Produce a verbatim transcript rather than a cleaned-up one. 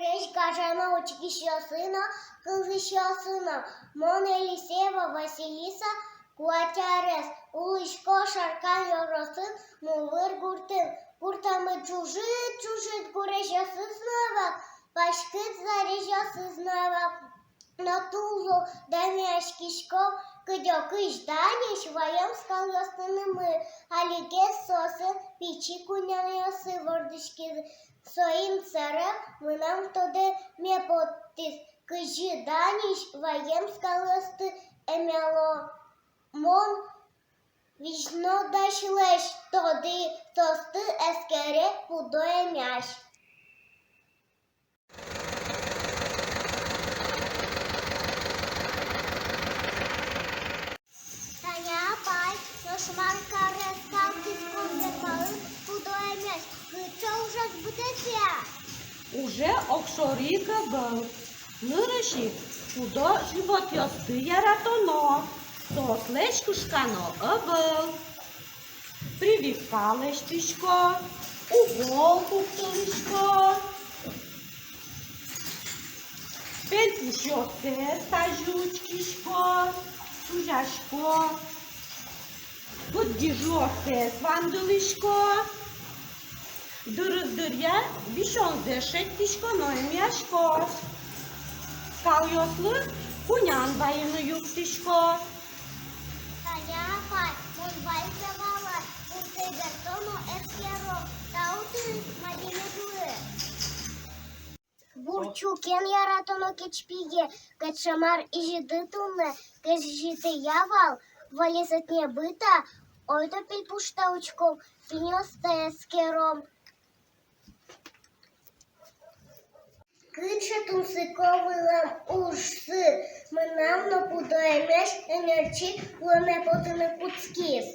Гурезь гажано учкисьёсы но, кылзӥсьёсы но. Мон Елисеева Василиса, куать арес, улӥсько Шаркан ёросын, Мувыр гуртын. Гуртамы ӝужыт-ӝужыт гурезьёсыз но ӧвӧл, паськыт зарезьёсыз но ӧвӧл. Но тулыс дэмъяськиськом кыдёкысь даньысь ваем скалъёсты нымы. Алигес соосын пичи куняёсы вордӥськизы. Соин сэрен мынам тодэме потӥз, кызьы даньысь ваем скалъёсты эмъяло. Мон визьнодасьлэсь тодӥ, соосты эскере пудо эмъясь. Таня апай, нош мар каре скал киспундэ палын пудо эмъясь? Кыӵе ужез быдэсъя? Уже огшоры ик ӧвӧл. Нырысь ик, пудо животъёсты яратоно, соослэсь кышкано ӧвӧл. Прививка лэсьтӥсько, укол пуктылӥсько, пельпушъёссэс тазьы учкисько, сузясько, пыдгижыоссэс вандылӥсько. Дырыз дыръя висёнзэс шедьтӥсько но эмъясько. Скалъёслы кунян вайыны юрттӥсько. Таня апай, мон ваньзэ валай, муртэ берто но эскеро. Тау тыныд мадемедлы. Бурчукен яратоно кечпие, кыӵе мар изьыды туннэ, кызьы изьытэ я вал, валесэтӥ быта, ойдо пельпуштэ учком, пиньёстэ эскером. Кыӵе тунсыко вылэм ужсы, мынам но пудо эмъясь ӧнерчи луэме потыны кутскиз.